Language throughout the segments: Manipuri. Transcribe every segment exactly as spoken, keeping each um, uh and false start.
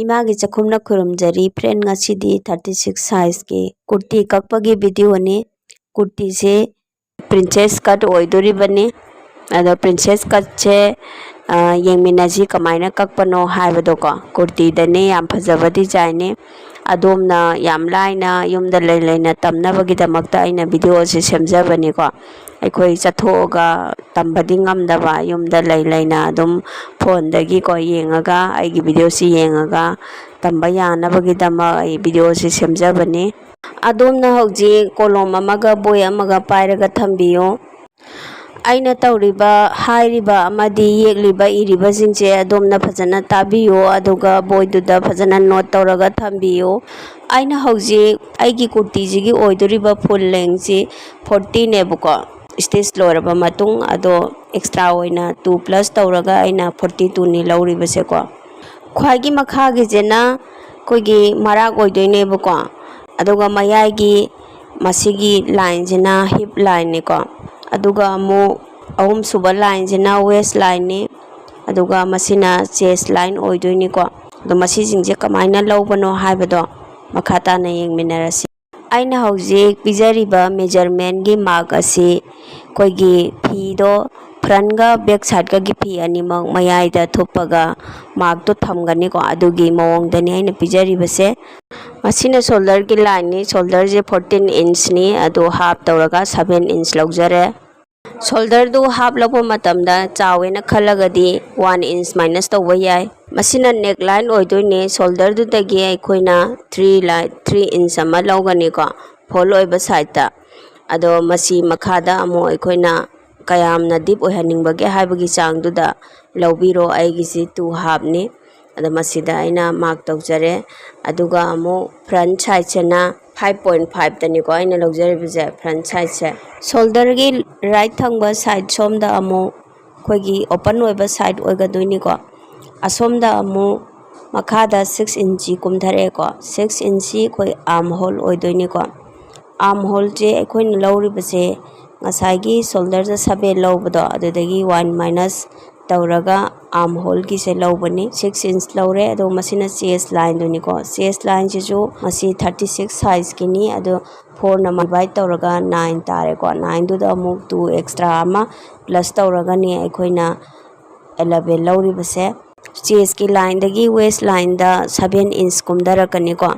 ꯏꯃꯥꯒꯤ ꯆꯥꯛꯈꯨꯝꯅ ꯈꯨꯔꯨꯝꯖꯔꯤ꯫ Friend, ꯉꯁꯤꯗꯤ thirty six sizeꯀꯤ ꯀꯨꯔꯇꯤ ꯀꯛꯄꯒꯤ videoꯅꯤ꯫ ꯀꯨꯔꯇꯤꯁꯦ princess cut ꯑꯣꯏꯗꯣꯔꯤꯕꯅꯤ꯫ ꯑꯗꯣ princess cutꯁꯦ, ꯑ, ꯌꯦꯡꯃꯤꯟꯅꯁꯤ ꯀꯃꯥꯏꯅ ꯀꯛꯄꯅꯣ ꯍꯥꯏꯕꯗꯣꯀꯣ꯫ ꯀꯨꯔꯇꯤꯗꯅꯦ, ꯌꯥꯝ ꯐꯖꯕ designꯅꯤ꯫ ꯑꯗꯣꯝꯅ ꯌꯥꯝ ꯂꯥꯏꯅ ꯌꯨꯝꯗ ꯂꯩ ꯂꯩꯅ ꯇꯝꯅꯕꯒꯤꯗꯃꯛꯇ ꯑꯩꯅ videoꯁꯦ ꯁꯦꯝꯖꯕꯅꯤꯀꯣ꯫ ꯑꯩꯈꯣꯏ ꯆꯠꯊꯣꯛꯑꯒ ꯇꯝꯕꯗꯤ ꯉꯝꯗꯕ, ꯌꯨꯝꯗ ꯂꯩ ꯂꯩꯅ ꯑꯗꯨꯝ phoneꯗꯒꯤꯀꯣ ꯌꯦꯡꯉꯒ, ꯑꯩꯒꯤ videoꯁꯤ ꯌꯦꯡꯉꯒ ꯇꯝꯕ ꯌꯥꯅꯕꯒꯤꯗꯃꯛ ꯑꯩ videoꯁꯤ ꯁꯦꯝꯖꯕꯅꯤ꯫ ꯑꯗꯣꯝꯅ ꯍꯧꯖꯤꯛ ꯀꯣꯂꯣꯝ ꯑꯃꯒ ꯕꯣꯏ ꯑꯃꯒ ꯄꯥꯏꯔꯒ ꯊꯝꯕꯤꯌꯨ꯫ ꯑꯩꯅ ꯇꯧꯔꯤꯕ, ꯍꯥꯏꯔꯤꯕ ꯑꯃꯗꯤ ꯌꯦꯛꯂꯤꯕ, ꯏꯔꯤꯕꯁꯤꯡꯁꯦ ꯑꯗꯣꯝꯅ ꯐꯖꯅ ꯇꯥꯕꯤꯌꯨ, ꯑꯗꯨꯒ ꯕꯣꯏꯗꯨꯗ ꯐꯖꯅ note ꯇꯧꯔꯒ ꯊꯝꯕꯤꯌꯨ꯫ ꯑꯩꯅ ꯍꯧꯖꯤꯛ ꯑꯩꯒꯤ ꯀꯨꯔꯇꯤꯁꯤꯒꯤ ꯑꯣꯏꯗꯣꯔꯤꯕ full lengthꯁꯤ fortyꯅꯦꯕꯀꯣ, stitch ꯂꯣꯏꯔꯕ ꯃꯇꯨꯡ꯫ ꯑꯗꯣ extra ꯑꯣꯏꯅ two plus ꯇꯧꯔꯒ ꯑꯩꯅ forty twoꯅꯤ ꯂꯧꯔꯤꯕꯁꯦꯀꯣ꯫ ꯈ꯭ꯋꯥꯏꯒꯤ ꯃꯈꯥꯒꯤꯁꯤꯅ ꯑꯩꯈꯣꯏꯒꯤ ꯃꯔꯥꯛ ꯑꯣꯏꯗꯣꯏꯅꯦꯕꯀꯣ, ꯑꯗꯨꯒ ꯃꯌꯥꯏꯒꯤ ꯃꯁꯤꯒꯤ lineꯁꯤꯅ hip lineꯅꯤꯀꯣ, ꯑꯗꯨꯒ ꯑꯃꯨꯛ ꯑꯍꯨꯝꯁꯨꯕ lineꯁꯤꯅ waist lineꯅꯤ, ꯑꯗꯨꯒ ꯃꯁꯤꯅ chest line ꯑꯣꯏꯗꯣꯏꯅꯤꯀꯣ꯫ ꯑꯗꯣ ꯃꯁꯤꯁꯤꯡꯁꯦ ꯀꯃꯥꯏꯅ ꯂꯧꯕꯅꯣ ꯍꯥꯏꯕꯗꯣ ꯃꯈꯥ ꯇꯥꯅ ꯌꯦꯡꯃꯤꯟꯅꯔꯁꯤ꯫ ꯑꯩꯅ ꯍꯧꯖꯤꯛ ꯄꯤꯖꯔꯤꯕ measurementꯀꯤ mark ꯑꯁꯤ ꯑꯩꯈꯣꯏꯒꯤ ꯐꯤꯗꯣ, frontꯀ back sideꯀꯒꯤ ꯐꯤ ꯑꯅꯤꯃꯛ ꯃꯌꯥꯏꯗ ꯊꯨꯞꯄꯒ markꯇꯣ ꯊꯝꯒꯅꯤꯀꯣ, ꯑꯗꯨꯒꯤ ꯃꯑꯣꯡꯗꯅꯤ ꯑꯩꯅ ꯄꯤꯖꯔꯤꯕꯁꯦ꯫ ꯃꯁꯤꯅ shoulderꯒꯤ lineꯅꯤ꯫ Shoulderꯁꯦ fourteen inchꯅꯤ, ꯑꯗꯣ half ꯇꯧꯔꯒ seven inch ꯂꯧꯖꯔꯦ꯫ Shoulderꯗꯨ half ꯂꯧꯕ ꯃꯇꯝꯗ ꯆꯥꯎꯋꯦꯅ ꯈꯜꯂꯒꯗꯤ one inch minus ꯇꯧꯕ ꯌꯥꯏ꯫ ꯃꯁꯤꯅ neckline ꯑꯣꯏꯗꯣꯏꯅꯦ꯫ Shoulderꯗꯨꯗꯒꯤ ꯑꯩꯈꯣꯏꯅ three line, three inch ꯑꯃ ꯂꯧꯒꯅꯤꯀꯣ, fold ꯑꯣꯏꯕ sideꯇ꯫ ꯑꯗꯣ ꯃꯁꯤ ꯃꯈꯥꯗ ꯑꯃꯨꯛ ꯑꯩꯈꯣꯏꯅ ꯀꯌꯥꯝꯅ deep ꯑꯣꯏꯍꯟꯅꯤꯡꯕꯒꯦ ꯍꯥꯏꯕꯒꯤ ꯆꯥꯡꯗꯨꯗ ꯂꯧꯕꯤꯔꯣ꯫ ꯑꯩꯒꯤꯁꯤ two halfꯅꯤ꯫ ꯑꯗꯣ ꯃꯁꯤꯗ ꯑꯩꯅ mark ꯇꯧꯖꯔꯦ꯫ ꯑꯗꯨꯒ ꯑꯃꯨꯛ front sideꯁꯤꯅ five point fiveꯇꯅꯤꯀꯣ ꯑꯩꯅ ꯂꯧꯖꯔꯤꯕꯁꯦ, front sideꯁꯦ꯫ Shoulderꯒꯤ right ꯊꯪꯕ side ꯁꯣꯝꯗ ꯑꯃꯨꯛ ꯑꯩꯈꯣꯏꯒꯤ open ꯑꯣꯏꯕ side ꯑꯣꯏꯒꯗꯣꯏꯅꯤꯀꯣ꯫ ꯑꯁꯣꯝꯗ ꯑꯃꯨꯛ ꯃꯈꯥꯗ six inch ꯀꯨꯝꯊꯔꯛꯑꯦꯀꯣ꯫ Six inch ꯑꯩꯈꯣꯏ armhole ꯑꯣꯏꯗꯣꯏꯅꯤꯀꯣ꯫ Armholeꯁꯦ ꯑꯩꯈꯣꯏꯅ ꯂꯧꯔꯤꯕꯁꯦ ꯉꯁꯥꯏꯒꯤ shoulderꯗ seven ꯂꯧꯕꯗꯣ, ꯑꯗꯨꯗꯒꯤ one minus ꯇꯧꯔꯒ ꯑꯥꯔꯝ ꯍꯣꯜꯒꯤꯁꯦ ꯂꯧꯕꯅꯤ꯫ ꯁꯤꯛꯁ ꯏꯟꯆ ꯂꯧꯔꯦ꯫ ꯑꯗꯣ ꯃꯁꯤꯅ ꯆꯦꯁ ꯂꯥꯏꯟꯗꯨꯅꯤꯀꯣ꯫ ꯆꯦꯁ ꯂꯥꯏꯟꯁꯤꯁꯨ ꯃꯁꯤ ꯊꯥꯔꯇꯤ ꯁꯤꯛꯁ ꯁꯥꯏꯖꯀꯤꯅꯤ꯫ ꯑꯗꯣ ꯐꯣꯔꯅ ꯗꯤꯚꯥꯏꯠ ꯇꯧꯔꯒ ꯅꯥꯏꯟ ꯇꯥꯔꯦꯀꯣ꯫ ꯅꯥꯏꯟꯗꯨꯗ ꯑꯃꯨꯛ ꯇꯨ ꯑꯦꯛꯁꯇ꯭ꯔꯥ ꯑꯃ ꯄ꯭ꯂꯁ ꯇꯧꯔꯒꯅꯤ ꯑꯩꯈꯣꯏꯅ ꯑꯦꯂꯚꯦꯟ ꯂꯧꯔꯤꯕꯁꯦ꯫ ꯆꯦꯁꯀꯤ ꯂꯥꯏꯟꯗꯒꯤ ꯋꯦꯁ ꯂꯥꯏꯟꯗ ꯁꯚꯦꯟ ꯏꯟꯆ ꯀꯨꯝꯊꯔꯛꯀꯅꯤꯀꯣ꯫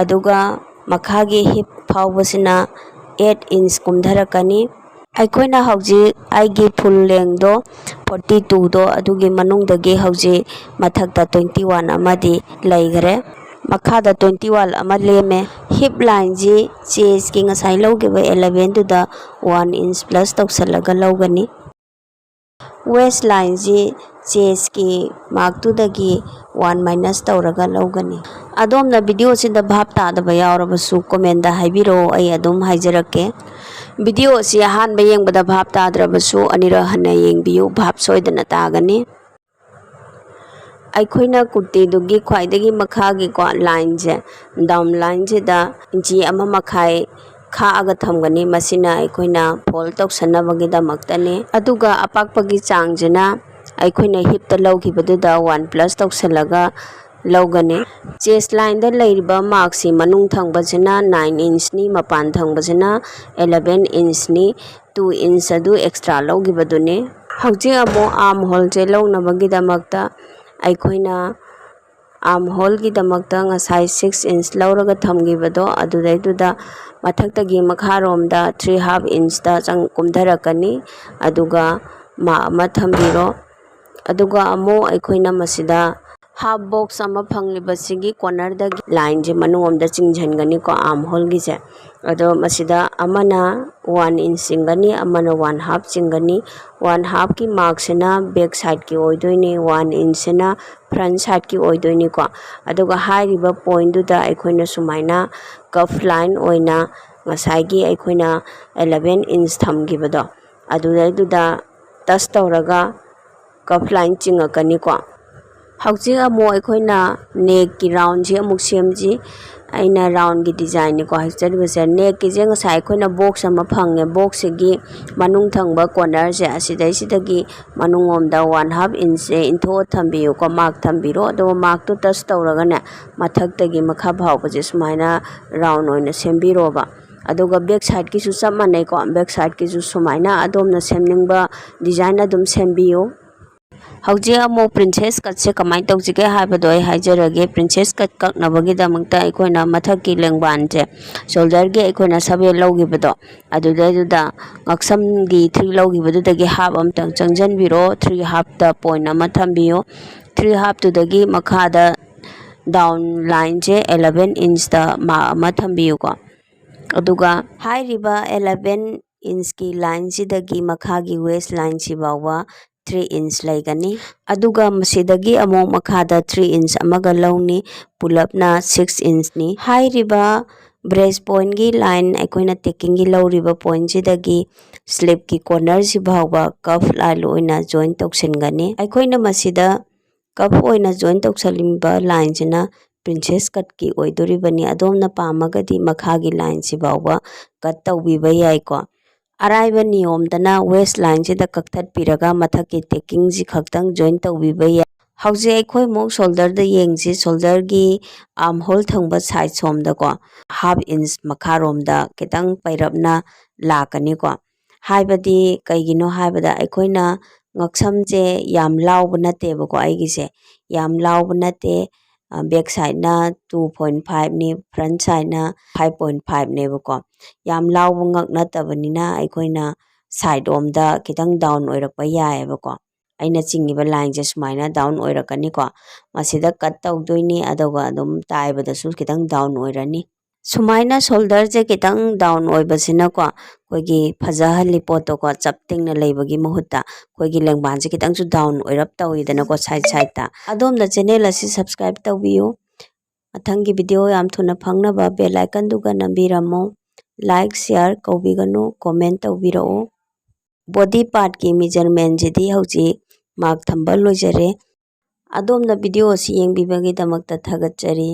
ꯑꯗꯨꯒ ꯃꯈꯥꯒꯤ ꯍꯤꯞ ꯐꯥꯎꯕꯁꯤꯅ ꯑꯩꯠ ꯏꯟꯆ ꯀꯨꯝꯊꯔꯛꯀꯅꯤ꯫ ꯑꯩꯈꯣꯏꯅ ꯍꯧꯖꯤꯛ ꯑꯩꯒꯤ ꯐꯨꯜ ꯂꯦꯡꯗꯣ ꯐꯣꯔꯇꯤ ꯇꯨꯗꯣ ꯑꯗꯨꯒꯤ ꯃꯅꯨꯡꯗꯒꯤ ꯍꯧꯖꯤꯛ ꯃꯊꯛꯇ ꯇ꯭ꯋꯦꯟꯇꯤ ꯋꯥꯟ ꯑꯃꯗꯤ ꯂꯩꯈ꯭ꯔꯦ꯫ ꯃꯈꯥꯗ ꯇ꯭ꯋꯦꯟꯇꯤ ꯋꯥꯟ ꯑꯃ ꯂꯦꯝꯃꯦ꯫ ꯍꯤꯞ ꯂꯥꯏꯟꯁꯤ ꯆꯦꯁꯀꯤ ꯉꯁꯥꯏ ꯂꯧꯈꯤꯕ ꯑꯦꯂꯚꯦꯟꯗꯨꯗ ꯋꯥꯟ ꯏꯟꯆ ꯄ꯭ꯂꯁ ꯇꯧꯁꯜꯂꯒ ꯂꯧꯒꯅꯤ꯫ ꯋꯦꯁ ꯂꯥꯏꯟꯁꯤ ꯆꯦꯁꯀꯤ ꯃꯥꯔꯛꯇꯨꯗꯒꯤ ꯋꯥꯟ ꯃꯥꯏꯅꯁ ꯇꯧꯔꯒ ꯂꯧꯒꯅꯤ꯫ ꯑꯗꯣꯝꯅ ꯚꯤꯗꯤꯑꯣꯁꯤꯗ ꯚꯥꯞ ꯇꯥꯗꯕ ꯌꯥꯎꯔꯕꯁꯨ ꯀꯣꯃꯦꯟꯗ ꯍꯥꯏꯕꯤꯔꯛꯑꯣ, ꯑꯩ ꯑꯗꯨꯝ ꯍꯥꯏꯖꯔꯛꯀꯦ꯫ ꯚꯤꯗꯤꯑꯣ ꯑꯁꯤ ꯑꯍꯥꯟꯕ ꯌꯦꯡꯕꯗ ꯚꯥꯞ ꯇꯥꯗ꯭ꯔꯕꯁꯨ ꯑꯅꯤꯔꯛ ꯍꯟꯅ ꯌꯦꯡꯕꯤꯌꯨ, ꯚꯥꯞ ꯁꯣꯏꯗꯅ ꯇꯥꯒꯅꯤ꯫ ꯑꯩꯈꯣꯏꯅ ꯀꯨꯔꯇꯤꯗꯨꯒꯤ ꯈ꯭ꯋꯥꯏꯗꯒꯤ ꯃꯈꯥꯒꯤꯀꯣ ꯂꯥꯏꯟꯁꯦ, ꯗꯥꯎꯟ ꯂꯥꯏꯟꯁꯤꯗ ꯏꯟꯆꯤ ꯑꯃ ꯃꯈꯥꯏ ꯈꯥꯛꯑꯒ ꯊꯝꯒꯅꯤ꯫ ꯃꯁꯤꯅ ꯑꯩꯈꯣꯏꯅ ꯐꯣꯜ ꯇꯧꯁꯟꯅꯕꯒꯤꯗꯃꯛꯇꯅꯤ꯫ ꯑꯗꯨꯒ ꯑꯄꯥꯛꯄꯒꯤ ꯆꯥꯡꯁꯤꯅ ꯑꯩꯈꯣꯏꯅ ꯍꯤꯞꯇ ꯂꯧꯈꯤꯕꯗꯨꯗ ꯋꯥꯟ ꯄ꯭ꯂꯁ ꯇꯧꯁꯜꯂꯒ ꯂꯧꯒꯅꯤ꯫ ꯆꯦꯁ ꯂꯥꯏꯟꯗ ꯂꯩꯔꯤꯕ ꯃꯥꯔꯛꯁꯤ ꯃꯅꯨꯡ ꯊꯪꯕꯁꯤꯅ ꯅꯥꯏꯟ ꯏꯟꯆꯅꯤ, ꯃꯄꯥꯟ ꯊꯪꯕꯁꯤꯅ ꯑꯦꯂꯚꯦꯟ ꯏꯟꯆꯅꯤ꯫ ꯇꯨ ꯏꯟꯆ ꯑꯗꯨ ꯑꯦꯛꯁꯇ꯭ꯔꯥ ꯂꯧꯈꯤꯕꯗꯨꯅꯤ꯫ ꯍꯧꯖꯤꯛ ꯑꯃꯨꯛ ꯑꯥꯔꯝ ꯍꯣꯜꯁꯦ ꯂꯧꯅꯕꯒꯤꯗꯃꯛꯇ ꯑꯩꯈꯣꯏꯅ ꯑꯥꯔꯝ ꯍꯣꯜꯒꯤꯗꯃꯛꯇ ꯉꯁꯥꯏ ꯁꯤꯛꯁ ꯏꯟꯆ ꯂꯧꯔꯒ ꯊꯝꯈꯤꯕꯗꯣ, ꯑꯗꯨꯗꯩꯗꯨꯗ ꯃꯊꯛꯇꯒꯤ ꯃꯈꯥꯔꯣꯝꯗ ꯊ꯭ꯔꯤ ꯍꯥꯐ ꯏꯟꯆꯇ ꯆꯪ-, ꯀꯨꯝꯊꯔꯛꯀꯅꯤ꯫ ꯑꯗꯨꯒ ꯃꯥꯔꯛ ꯑꯃ ꯊꯝꯕꯤꯔꯣ꯫ ꯑꯗꯨꯒ ꯑꯃꯨꯛ ꯑꯩꯈꯣꯏꯅ ꯃꯁꯤꯗ ꯍꯥꯐ ꯕꯣꯛꯁ ꯑꯃ ꯐꯪꯂꯤꯕꯁꯤꯒꯤ ꯀꯣꯔꯅꯔꯗꯒꯤ ꯂꯥꯏꯟꯁꯦ ꯃꯅꯨꯡꯂꯣꯝꯗ ꯆꯤꯡꯁꯤꯟꯒꯅꯤꯀꯣ, ꯑꯥꯔꯝ ꯍꯣꯜꯒꯤꯁꯦ꯫ ꯑꯗꯣ ꯃꯁꯤꯗ ꯑꯃꯅ ꯋꯥꯟ ꯏꯟꯆ ꯆꯤꯡꯒꯅꯤ, ꯑꯃꯅ ꯋꯥꯟ ꯍꯥꯐ ꯆꯤꯡꯒꯅꯤ꯫ ꯋꯥꯟ ꯍꯥꯐꯀꯤ ꯃꯥꯔꯛꯁꯤꯅ ꯕꯦꯛ ꯁꯥꯏꯠꯀꯤ ꯑꯣꯏꯗꯣꯏꯅꯤ, ꯋꯥꯟ ꯏꯟꯆꯁꯤꯅ ꯐ꯭ꯔꯟ ꯁꯥꯏꯠꯀꯤ ꯑꯣꯏꯗꯣꯏꯅꯤꯀꯣ꯫ ꯑꯗꯨꯒ ꯍꯥꯏꯔꯤꯕ ꯄꯣꯏꯟꯗꯨꯗ ꯑꯩꯈꯣꯏꯅ ꯁꯨꯃꯥꯏꯅ ꯀꯐ ꯂꯥꯏꯟ ꯑꯣꯏꯅ ꯉꯁꯥꯏꯒꯤ ꯑꯩꯈꯣꯏꯅ ꯑꯦꯂꯚꯦꯟ ꯏꯟꯆ ꯊꯝꯈꯤꯕꯗꯣ, ꯑꯗꯨꯗꯩꯗꯨꯗ ꯇꯁ ꯇꯧꯔꯒ ꯀꯐ ꯂꯥꯏꯟ ꯆꯤꯡꯉꯛꯀꯅꯤꯀꯣ꯫ ꯍꯧꯖꯤꯛ ꯑꯃꯨꯛ ꯑꯩꯈꯣꯏꯅ ꯅꯦꯛꯀꯤ ꯔꯥꯎꯟꯁꯤ ꯑꯃꯨꯛ ꯁꯦꯝꯁꯤ꯫ ꯑꯩꯅ ꯔꯥꯎꯟꯒꯤ ꯗꯤꯖꯥꯏꯟꯅꯤꯀꯣ ꯍꯥꯏꯖꯔꯤꯕꯁꯦ꯫ ꯅꯦꯛꯀꯤꯁꯦ ꯉꯁꯥꯏ ꯑꯩꯈꯣꯏꯅ ꯕꯣꯛꯁ ꯑꯃ ꯐꯪꯉꯦ, ꯕꯣꯛꯁꯁꯤꯒꯤ ꯃꯅꯨꯡ ꯊꯪꯕ ꯀꯣꯔꯅꯔꯁꯦ ꯑꯁꯤꯗꯩꯁꯤꯗꯒꯤ ꯃꯅꯨꯡꯂꯣꯝꯗ ꯋꯥꯟ ꯍꯥꯐ ꯏꯟꯁꯁꯦ ꯏꯟꯊꯣꯛꯑ ꯊꯝꯕꯤꯌꯨꯀꯣ꯫ ꯃꯥꯔꯛ ꯊꯝꯕꯤꯔꯣ, ꯑꯗꯨꯒ ꯃꯥꯔꯛꯇꯨ ꯇꯁ ꯇꯧꯔꯒꯅꯦ, ꯃꯊꯛꯇꯒꯤ ꯃꯈꯥ ꯐꯥꯎꯕꯁꯦ ꯁꯨꯃꯥꯏꯅ ꯔꯥꯎꯟ ꯑꯣꯏꯅ ꯁꯦꯝꯕꯤꯔꯣꯕ꯫ ꯑꯗꯨꯒ ꯕꯦꯛ ꯁꯥꯏꯠꯀꯤꯁꯨ ꯆꯞ ꯃꯥꯟꯅꯩꯀꯣ꯫ ꯕꯦꯛ ꯁꯥꯏꯠꯀꯤꯁꯨ ꯁꯨꯃꯥꯏꯅ ꯑꯗꯣꯝꯅ ꯁꯦꯝꯅꯤꯡꯕ ꯗꯤꯖꯥꯏꯟ ꯑꯗꯨꯝ ꯁꯦꯝꯕꯤꯌꯨ꯫ ꯍꯧꯖꯤꯛ ꯑꯃꯨꯛ ꯄ꯭ꯔꯤꯟꯁꯦꯁ ꯀꯠꯁꯦ ꯀꯃꯥꯏꯅ ꯇꯧꯁꯤꯒꯦ ꯍꯥꯏꯕꯗꯣ ꯑꯩ ꯍꯥꯏꯖꯔꯒꯦ꯫ ꯄ꯭ꯔꯤꯟꯁꯦꯁ ꯀꯠ ꯀꯛꯅꯕꯒꯤꯗꯃꯛꯇ ꯑꯩꯈꯣꯏꯅ ꯃꯊꯛꯀꯤ ꯂꯦꯡꯕꯥꯟꯁꯦ, ꯁꯣꯜꯗꯔꯒꯤ ꯑꯩꯈꯣꯏꯅ ꯁꯚꯦꯟ ꯂꯧꯈꯤꯕꯗꯣ, ꯑꯗꯨꯗꯩꯗꯨꯗ ꯉꯛꯁꯝꯒꯤ ꯊ꯭ꯔꯤ ꯂꯧꯈꯤꯕꯗꯨꯗꯒꯤ ꯍꯥꯐ ꯑꯃꯇꯪ ꯆꯪꯁꯤꯟꯕꯤꯔꯣ꯫ ꯊ꯭ꯔꯤ ꯍꯥꯐꯇ ꯄꯣꯏꯟ ꯑꯃ ꯊꯝꯕꯤꯌꯨ꯫ ꯊ꯭ꯔꯤ ꯍꯥꯐꯇꯨꯗꯒꯤ ꯃꯈꯥꯗ ꯗꯥꯎꯟ ꯂꯥꯏꯟꯁꯦ ꯑꯦꯂꯚꯦꯟ ꯏꯟꯁꯇ ꯃꯥꯔꯛ ꯑꯃ ꯊꯝꯕꯤꯌꯨꯀꯣ꯫ ꯑꯗꯨꯒ ꯍꯥꯏꯔꯤꯕ ꯑꯦꯂꯚꯦꯟ ꯏꯟꯁꯀꯤ ꯂꯥꯏꯟꯁꯤꯗꯒꯤ ꯃꯈꯥꯒꯤ ꯋꯦꯁ ꯂꯥꯏꯟꯁꯤ ꯐꯥꯎꯕ ꯊ꯭ꯔꯤ ꯏꯟꯁ ꯂꯩꯒꯅꯤ꯫ ꯑꯗꯨꯒ ꯃꯁꯤꯗꯒꯤ ꯑꯃꯨꯛ ꯃꯈꯥꯗ ꯊ꯭ꯔꯤ ꯏꯟꯁ ꯑꯃꯒ ꯂꯧꯅꯤ, ꯄꯨꯂꯞꯅ ꯁꯤꯛꯁ ꯏꯟꯁꯅꯤ꯫ ꯍꯥꯏꯔꯤꯕ ꯕ꯭ꯔꯦꯁ ꯄꯣꯏꯟꯒꯤ ꯂꯥꯏꯟ, ꯑꯩꯈꯣꯏꯅ ꯇꯦꯛꯀꯤꯡꯒꯤ ꯂꯧꯔꯤꯕ ꯄꯣꯏꯟꯁꯤꯗꯒꯤ ꯁ꯭ꯂꯤꯞꯀꯤ ꯀꯣꯔꯅꯔꯁꯤ ꯐꯥꯎꯕ ꯀꯐ ꯂꯥꯏꯟ ꯑꯣꯏꯅ ꯖꯣꯏꯟ ꯇꯧꯁꯤꯟꯒꯅꯤ꯫ ꯑꯩꯈꯣꯏꯅ ꯃꯁꯤꯗ ꯀꯐ ꯑꯣꯏꯅ ꯖꯣꯏꯟ ꯇꯧꯁꯜꯂꯤꯕ ꯂꯥꯏꯟꯁꯤꯅ ꯄ꯭ꯔꯤꯟꯁꯦꯁ ꯀꯠꯀꯤ ꯑꯣꯏꯗꯣꯔꯤꯕꯅꯤ꯫ ꯑꯗꯣꯝꯅ ꯄꯥꯝꯃꯒꯗꯤ ꯃꯈꯥꯒꯤ ꯂꯥꯏꯟꯁꯤ ꯐꯥꯎꯕ ꯀꯠ ꯇꯧꯕꯤꯕ ꯌꯥꯏꯀꯣ꯫ ꯑꯔꯥꯏꯕ ꯅꯤꯌꯣꯝꯗꯅ ꯋꯦꯁ ꯂꯥꯏꯟꯁꯤꯗ ꯀꯛꯊꯠꯄꯤꯔꯒ ꯃꯊꯛꯀꯤ ꯇꯦꯛꯀꯤꯡꯁꯤ ꯈꯛꯇꯪ ꯖꯣꯏꯟ ꯇꯧꯕꯤꯕ ꯌꯥꯏ꯫ ꯍꯧꯖꯤꯛ ꯑꯩꯈꯣꯏ ꯑꯃꯨꯛ ꯁꯣꯜꯗꯔꯗ ꯌꯦꯡꯁꯤ꯫ ꯁꯣꯜꯗꯔꯒꯤ ꯑꯥꯔꯝ ꯍꯣꯜ ꯊꯪꯕ ꯁꯥꯏꯠ ꯁꯣꯝꯗꯀꯣ, ꯍꯥꯐ ꯏꯟꯁ ꯃꯈꯥꯔꯣꯝꯗ ꯈꯤꯇꯪ ꯄꯩꯔꯞꯅ ꯂꯥꯛꯀꯅꯤꯀꯣ꯫ ꯍꯥꯏꯕꯗꯤ ꯀꯩꯒꯤꯅꯣ ꯍꯥꯏꯕꯗ ꯑꯩꯈꯣꯏꯅ ꯉꯛꯁꯝꯁꯦ ꯌꯥꯝ ꯂꯥꯎꯕ ꯅꯠꯇꯦꯕꯀꯣ ꯑꯩꯒꯤꯁꯦ, ꯌꯥꯝ ꯂꯥꯎꯕ ꯅꯠꯇꯦ꯫ ꯕꯦꯛ ꯁꯥꯏꯠꯅ ꯇꯨ ꯄꯣꯏꯟ ꯐꯥꯏꯚꯅꯤ, ꯐ꯭ꯔꯟ ꯁꯥꯏꯠꯅ ꯐꯥꯏꯚ ꯄꯣꯏꯟ ꯐꯥꯏꯚꯅꯦꯕꯀꯣ꯫ ꯌꯥꯝ ꯂꯥꯎꯕ ꯉꯛ ꯅꯠꯇꯕꯅꯤꯅ ꯑꯩꯈꯣꯏꯅ ꯁꯥꯏꯠ ꯔꯣꯝꯗ ꯈꯤꯇꯪ ꯗꯥꯎꯟ ꯑꯣꯏꯔꯛꯄ ꯌꯥꯏꯑꯕꯀꯣ꯫ ꯑꯩꯅ ꯆꯤꯡꯉꯤꯕ ꯂꯥꯏꯟꯁꯦ ꯁꯨꯃꯥꯏꯅ ꯗꯥꯎꯟ ꯑꯣꯏꯔꯛꯀꯅꯤꯀꯣ꯫ ꯃꯁꯤꯗ ꯀꯠ ꯇꯧꯗꯣꯏꯅꯤ, ꯑꯗꯨꯒ ꯑꯗꯨꯝ ꯇꯥꯏꯕꯗꯁꯨ ꯈꯤꯇꯪ ꯗꯥꯎꯟ ꯑꯣꯏꯔꯅꯤ꯫ ꯁꯨꯃꯥꯏꯅ ꯁꯣꯜꯗꯔꯁꯦ ꯈꯤꯇꯪ ꯗꯥꯎꯟ ꯑꯣꯏꯕꯁꯤꯅꯀꯣ, ꯑꯩꯈꯣꯏꯒꯤ ꯐꯖꯍꯜꯂꯤ ꯄꯣꯠꯇꯣꯀꯣ, ꯆꯞ ꯇꯤꯡꯅ ꯂꯩꯕꯒꯤ ꯃꯍꯨꯠꯇ ꯑꯩꯈꯣꯏꯒꯤ ꯂꯦꯡꯕꯥꯟꯁꯦ ꯈꯤꯇꯪꯁꯨ ꯗꯥꯎꯟ ꯑꯣꯏꯔꯞ ꯇꯧꯋꯤꯗꯅꯀꯣ, ꯁꯥꯏꯠ ꯁꯥꯏꯠꯇ꯫ ꯑꯗꯣꯝꯅ ꯆꯦꯅꯦꯜ ꯑꯁꯤ ꯁꯕꯁꯀ꯭ꯔꯥꯏꯕ ꯇꯧꯕꯤꯌꯨ꯫ ꯃꯊꯪꯒꯤ ꯚꯤꯗꯤꯑꯣ ꯌꯥꯝ ꯊꯨꯅ ꯐꯪꯅꯕ ꯕꯦꯜ ꯑꯥꯏꯀꯟꯗꯨꯒ ꯅꯝꯕꯤꯔꯝꯃꯨ꯫ ꯂꯥꯏꯛ, ꯁꯤꯌꯥꯔ ꯀꯧꯕꯤꯒꯅꯨ, ꯀꯣꯃꯦꯟ ꯇꯧꯕꯤꯔꯛꯎ꯫ ꯕꯣꯗꯤ ꯄꯥꯔꯠꯀꯤ ꯃꯤꯖꯔꯃꯦꯟꯁꯤꯗꯤ ꯍꯧꯖꯤꯛ ꯃꯥꯔꯛ ꯊꯝꯕ ꯂꯣꯏꯖꯔꯦ꯫ ꯑꯗꯣꯝꯅ video ꯑꯁꯤ ꯌꯦꯡꯕꯤꯕꯒꯤꯗꯃꯛꯇ ꯊꯥꯒꯠꯆꯔꯤ꯫